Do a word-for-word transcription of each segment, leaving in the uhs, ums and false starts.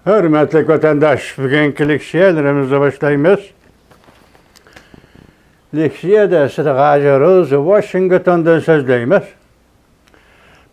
ھۆرمەتلىك ۋەتەنداش، بۈگۈنكى لېكسىيەلىرىمىزنى باشلايمىز. لېكسىيەدە سىلەرگە ھازىر روزى ۋاشىنگتوندىن سۆزلەيمىز.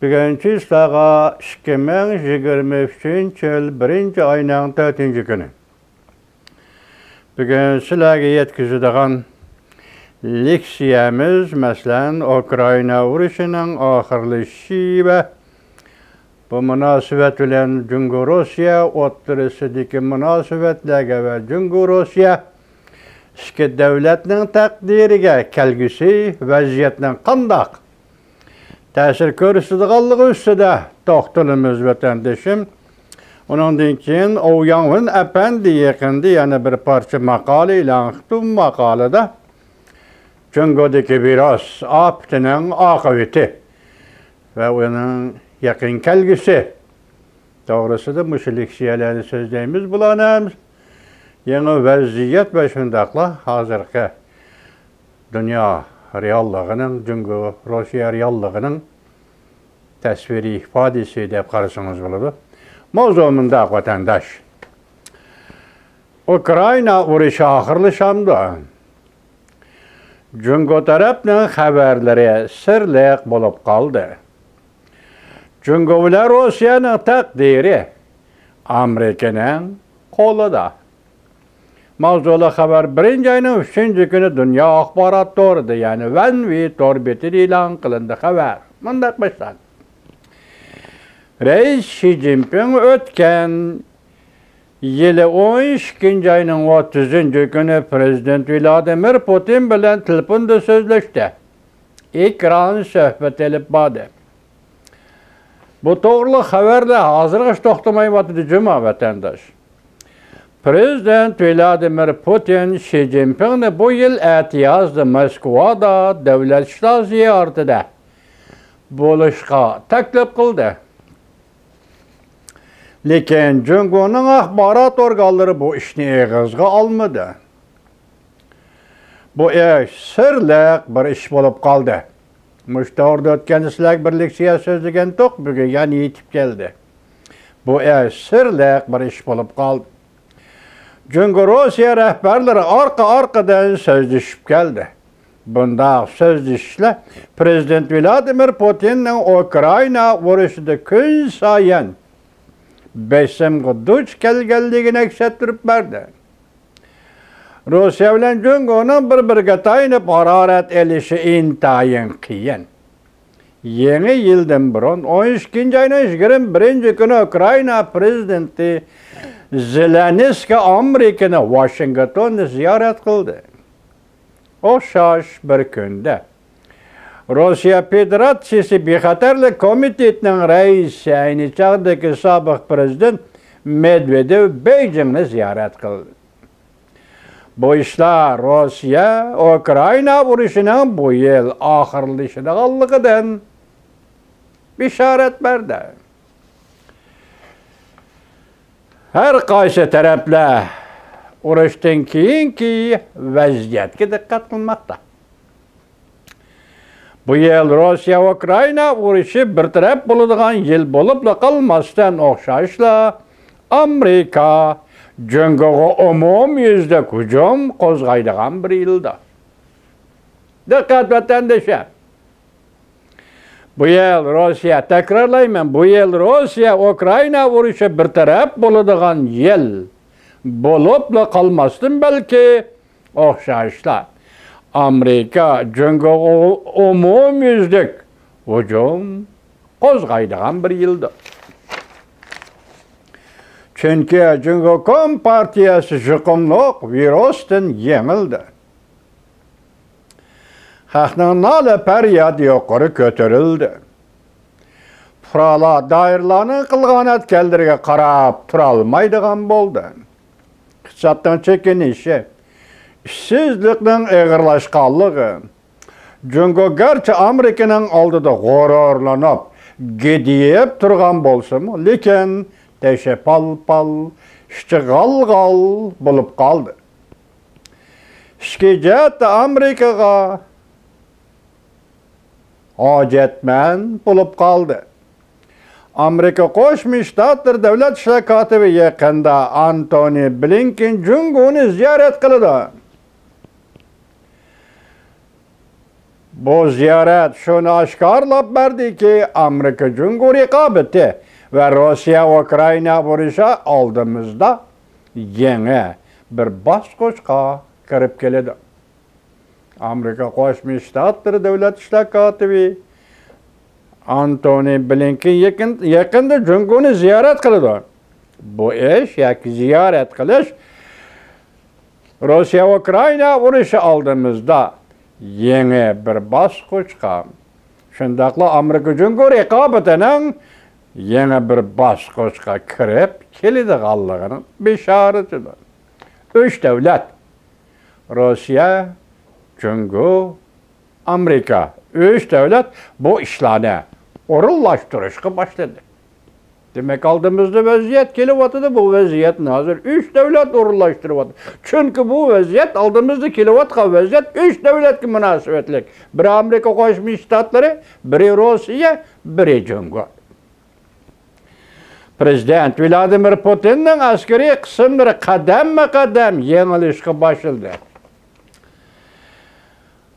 بۈگۈن چىسلاغا ئىككى مىڭ يىگىرمە ئۈچىنچى يىل بىرىنچى ئاينىڭ تۆتىنچى كۈنى. بۈگۈن سىلەرگە يەتكۈزىدىغان لېكسىيەمىز، مەسىلەن، ئۇكرائىنا ئۇرۇشىنىڭ ئاخىرلىشىشى ۋە بۇ مۇناسىۋەت بىلەن جۇڭگو روسىيە ئوتتۇرىسىدىكى مۇناسىۋەتلەرگە ۋە جۇڭگو روسىيە ئىككى دۆلەتنىڭ تەقدىرىگە، كەلگۈسى ۋەزىيەتنىڭ قانداق تەسىر كۆرسىتىدىغانلىقى ئۈستىدە توختىلىمىز، ۋەتەندىشىم. ئۇنىڭدىن كېيىن ئوۋ ياڭۋېن ئەپەندى يېقىندا يەنە بىر پارچە ماقالە ئېلان قىلىپتۇ. بۇ ماقالىدا جۇڭگودىكى ۋىرۇس ئاپىتىنىڭ ئاقىۋىتى ۋە ئۇنىڭ يېقىن كەلگۈسى توغرىسىدا مۇشۇ لېكسىيەلەرنى سۆزلەيمىز. بۇلارنى ھەم يېڭى ۋەزىيەت ۋە شۇنداقلا ھازىرقى دۇنيا رېئاللىقىنىڭ، جۇڭگو، روسىيە رېئاللىقىنىڭ تەسۋىرىي ئىپادىسى دەپ قارىسىڭىز بولىدۇ. ماۋزۇ مۇنداق، ۋەتەنداش. ئۇكرائىنا ئۇرۇشى ئاخىرلىشامدۇ؟ جۇڭگو تەرەپنىڭ خەۋەرلىرى سىرلىق بولۇپ قالدى. جۇڭگو بىلەن روسىيەنىڭ تەقدىرى ئامېرىكىنىڭ قولىدا. ماۋزۇلۇق خەۋەر بىرىنچى ئاينىڭ ئۈچىنچى كۈنى دۇنيا ئاخبارات تورىدا، يەنى ۋەنۋى تور بېتىدە ئېلان قىلىندى. خەۋەر مۇنداق باشلاندى. رەئىس شى جىنپىڭ ئۆتكەن يىلى ئون ئىككىنچى ئاينىڭ ئوتتۇزىنچى كۈنى پىرېزىدېنت ۋلادىمىر پۇتىن بىلەن تېلېفوندا سۆزلەشتى. ئېكران سۆھبىتى ئېلىپ باردى. بۇ توغرىلىق خەۋەرلەر ھازىرغىچە توختىمايۋاتىدۇ، جۇما ۋەتەنداش. پىرېزىدېنت ۋلادىمىر پۇتىن شى جىنپىڭنى بۇ يىل ئەتىيازدا موسكۋادا دۆلەت ئىشلار زىيارىتىدە بولۇشقا تەكلىپ قىلدى. لېكىن جۇڭگونىڭ ئاخبارات ئورگانلىرى بۇ ئىشنى ئېغىزغا ئالمىدى. بۇ ئىش سىرلىق بىر ئىش بولۇپ قالدى. مۇشۇ توغرىدا ئۆتكەندە سىلەرگە بىر لېكسىيە سۆزلىگەنتۇق، بۈگۈن يەنە يېتىپ كەلدى. بۇ ئىش سىرلىق بىر ئىش بولۇپ قالدى. جۇڭگو روسىيە رەھبەرلىرى ئارقا-ئارقىدىن سۆزلىشىپ كەلدى. بۇنداق سۆزلىشىشلەر پىرېزىدېنت ۋلادىمىر پۇتىننىڭ ئۇكرائىنا ئۇرۇشىدا كۈنسايىن بېسىمغا دۇچ كەلگەنلىكىنى ئەكس ئەتتۈرۈپ بەردى. روسىيە بىلەن جۇڭگونىڭ بىر-بىرىگە تايىنىپ ھارارەت ئېلىشى ئىنتايىن قىيىن. يېڭى يىلدىن بۇرۇن، ئون ئىككىنچى ئاينىڭ يىگىرمە بىرىنچى كۈنى ئۇكرائىنا پىرېزىدېنتى زېلېنسكىي ئامېرىكىنى ۋاشىنگتوننى زىيارەت قىلدى. ئوخشاش بىر كۈندە، روسىيە فېدېراتسىيىسى بىخەتەرلىك كومىتېتىنىڭ رەئىسى، ئەينى چاغدىكى سابىق پىرېزىدېنت مېدۋېدېۋ بېيجىڭنى زىيارەت قىلدى. بۇ ئىشلار روسىيە ئۇكرائىنا ئۇرۇشىنىڭ بۇ يىل ئاخىرلىشىدىغانلىقىدىن بېشارەت بەردى. ھەر قايسى تەرەپلەر ئۇرۇشتىن كېيىنكى ۋەزىيەتكە دىققەت قىلماقتا. بۇ يىل روسىيە ئۇكرائىنا ئۇرۇشى بىر تەرەپ بولىدىغان يىل بولۇپلا قالماستىن، ئوخشاشلا ئامېرىكا جۇڭگوغا ئومۇميۈزلۈك ھۇجۇم قوزغايدىغان بىر يىلدا. دىققەت، ۋەتەندىشىم! بۇ يىل روسىيە، تەكرارلايمەن، بۇ يىل روسىيە ئۇكرائىنا ئۇرۇشى بىر تەرەپ بولىدىغان يىل بولۇپلا قالماستىن، بەلكى ئوخشاشلا ئامېرىكا جۇڭگوغا ئومۇميۈزلۈك ھۇجۇم قوزغايدىغان بىر يىلدۇر. چۈنكى جۇڭگو كومپارتىيەسى يۇقۇملۇق ۋىرۇستىن يېڭىلدى. خەقنىڭ نالە-پەريادى يۇقىرى كۆتۈرۈلدى. پۇقرالار دائىرىلەرنىڭ قىلغان-ئەتكەنلىرىگە قاراپ تۇرالمايدىغان بولدى. ئىقتىسادنىڭ چېكىنىشى، ئىشسىزلىقنىڭ ئېغىرلاشقانلىقى، جۇڭگو گەرچە ئامېرىكىنىڭ ئالدىدا غۇرۇرلىنىپ، گىدىيىپ تۇرغان بولسىمۇ، لېكىن تېشى پال-پال، ئىچى غال-غال بولۇپ قالدى. ئىچكى جەھەتتە ئامېرىكىغا ھاجەتمەن بولۇپ قالدى. ئامېرىكا قوشما شتاتلىرى دۆلەت ئىشلار كاتىپى يېقىندا ئانتونى بلىنكېن جۇڭگونى زىيارەت قىلىدۇ. بۇ زىيارەت شۇنى ئاشكارىلاپ بەردىكى، ئامېرىكا جۇڭگو رىقابىتى ۋە روسىيە ئۇكرائىنا ئۇرۇشى ئالدىمىزدا يېڭى بىر باسقۇچقا كىرىپ كېلىدۇ. ئامېرىكا قوشما شتاتلىرى دۆلەت ئىشلار كاتىپى ئانتونى بلىنكېن يېقىن-، يېقىندا جۇڭگونى زىيارەت قىلىدۇ. بۇ ئىش ياكى زىيارەت قىلىش روسىيە ئۇكرائىنا ئۇرۇشى ئالدىمىزدا يېڭى بىر باسقۇچقا، شۇنداقلا ئامېرىكا جۇڭگو رىقابىتىنىڭ يېڭى بىر باسقۇچقا كىرىپ كېلىدىغانلىقىنىڭ بېشارىتىدۇر. ئۈچ دۆلەت، روسىيە، جۇڭگو، ئامېرىكا، ئۈچ دۆلەت بۇ ئىشلارنى ئورۇنلاشتۇرۇشقا باشلىدى. دېمەك، ئالدىمىزدا ۋەزىيەت كېلىۋاتىدۇ. بۇ ۋەزىيەتنى ھازىر ئۈچ دۆلەت ئورۇنلاشتۇرۇۋاتىدۇ. چۈنكى بۇ ۋەزىيەت، ئالدىمىزدا كېلىۋاتقان ۋەزىيەت ئۈچ دۆلەتكە مۇناسىۋەتلىك. بىرى ئامېرىكا قوشما شتاتلىرى، بىرى روسىيە، بىرى جۇڭگو. پرېزىدېنت ۋلادىمىر پۇتىننىڭ ئەسكىرىي قىسىملىرى قەدەممۇ قەدەم يېڭىلىشقا باشلىدى.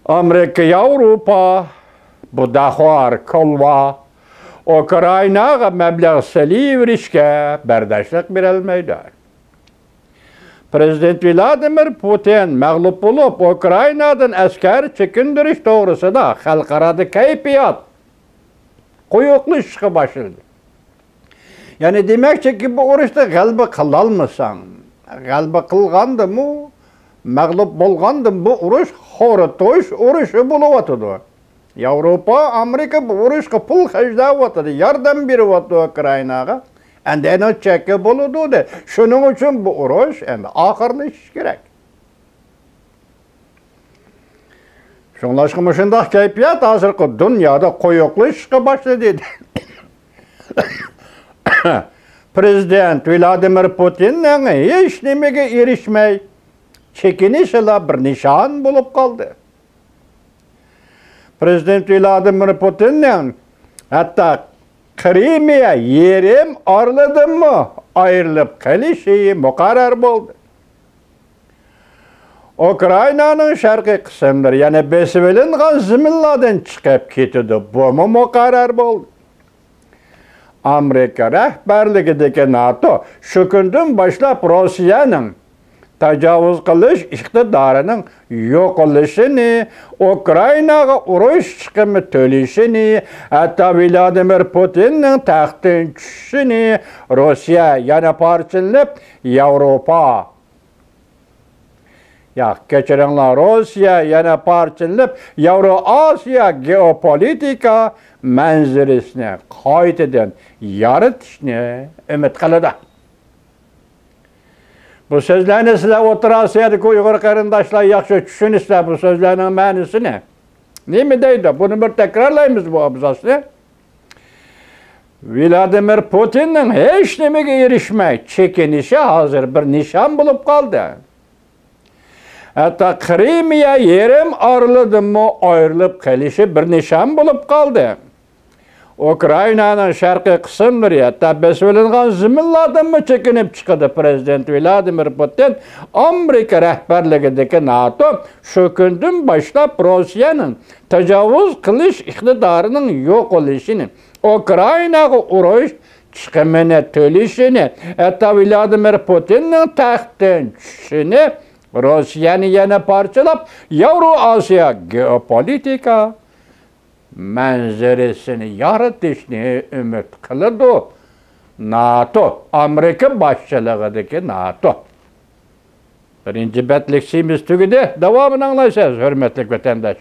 ئامېرىكا، ياۋروپا بۇ دەخور كولۋا ئۇكرائىناغا مەبلەغ سېلىۋېرىشكە بەرداشلىق بېرەلمەيدۇ. پرېزىدېنت ۋلادىمىر پۇتىن مەغلۇپ بولۇپ، ئۇكرائىنادىن ئەسكەر چېكىندۈرۈش توغرىسىدا خەلقئارادا كەيپىيات قويۇقلىشىشقا باشلىدى. يەنى دېمەكچىكى، بۇ ئۇرۇشتا غەلىبە قىلالمىساڭ، غەلىبە قىلغاندىمۇ، مەغلۇپ بولغاندىمۇ بۇ ئۇرۇش خورىتىش ئۇرۇشى بولۇۋاتىدۇ. ياۋروپا، ئامېرىكا بۇ ئۇرۇشقا پۇل خەجلەۋاتىدۇ، ياردەم بېرىۋاتىدۇ ئۇكرائىناغا. ئەمدى ئەنە چەككە بولىدۇ دە. شۇنىڭ ئۈچۈن بۇ ئۇرۇش ئەمدى ئاخىرلىشىشى كېرەك. شۇڭلاشقا مۇشۇنداق كەيپىيات ھازىرقى دۇنيادا قويۇقلىشىشقا باشلىدى. پرېزىدېنت ۋلادىمىر پۇتىننىڭ ھېچ نېمىگە ئېرىشمەي چېكىنىشىلا بىر نىشان بولۇپ قالدى. پرېزىدېنت ۋلادىمىر پۇتىننىڭ ھەتتا قىرىمىيە يېرىم ئارىلىدىنمۇ ئايرىلىپ قېلىشى مۇقەررەر بولدى. ئۇكرائىنانىڭ شەرقىي قىسىملىرى يەنە بېسىۋېلىنغان زېمىنلاردىن چىقىپ كېتىدۇ، بۇمۇ مۇقەررەر بولدى. ئامېرىكا رەھبەرلىكىدىكى ناتو شۇ كۈندىن باشلاپ روسىيەنىڭ تاجاۋۇز قىلىش ئىقتىدارىنىڭ يوقىلىشىنى، ئۇكرائىناغا ئۇرۇش چىقىمى تۆلىشىنى، ھەتتا ۋلادىمىر پۇتىننىڭ تەختتىن چۈشۈشىنى، روسىيە يەنە پارچىلىنىپ، ياۋروپا ياق، كەچۈرۈڭلار، روسىيە يەنە پارچىلىنىپ، ياۋرو ئاسىيا گېئوپولىتىكا مەنزىرىسىنى قايتىدىن يارىتىشنى ئۈمىد قىلىدۇ. بۇ سۆزلەرنى سىلەر ئوتتۇرا ئاسىيادىكى ئۇيغۇر قېرىنداشلار ياخشى چۈشىنىسىلەر بۇ سۆزلەرنىڭ مەنىسىنى. نېمە دەيدۇ؟ بۇنى بىر تەكرارلايمىز بۇ ئابزاسنى. ۋلادىمىر پۇتىننىڭ ھېچ نېمىگە ئېرىشمەي چېكىنىشى ھازىر بىر نىشان بولۇپ قالدى. ھەتتا قىرىمىيە يېرىم ئارىلىدىنمۇ ئايرىلىپ قېلىشى بىر نىشان بولۇپ قالدى. ئۇكرائىنانىڭ شەرقىي قىسىملىرى، ھەتتا بېسىۋېلىنغان زېمىنلاردىنمۇ چېكىنىپ چىقىدۇ. پرېزىدېنت ۋلادىمىر پۇتىن ئامېرىكا رەھبەرلىكىدىكى ناتو شۇ كۈندىن باشلاپ روسىيەنىڭ تاجاۋۇز قىلىش ئىقتىدارىنىڭ يوقىلىشىنى، ئۇكرائىناغا ئۇرۇش چىقىمىنى تۆلىشىنى، ھەتتا ۋلادىمىر پۇتىننىڭ تەختتىن چۈشۈشىنى، روسىيەنى يەنە پارچىلاپ، ياۋرو ئاسىيا گېئوپولىتىكا مەنزىرىسىنى يارىتىشنى ئۈمىد قىلىدۇ. ناتو، ئامېرىكا باشچىلىقىدىكى ناتو. بىرىنچى بەت لېكسىيىمىز تۈگىدى. داۋامىنى ئاڭلايسىز، ھۆرمەتلىك ۋەتەنداش.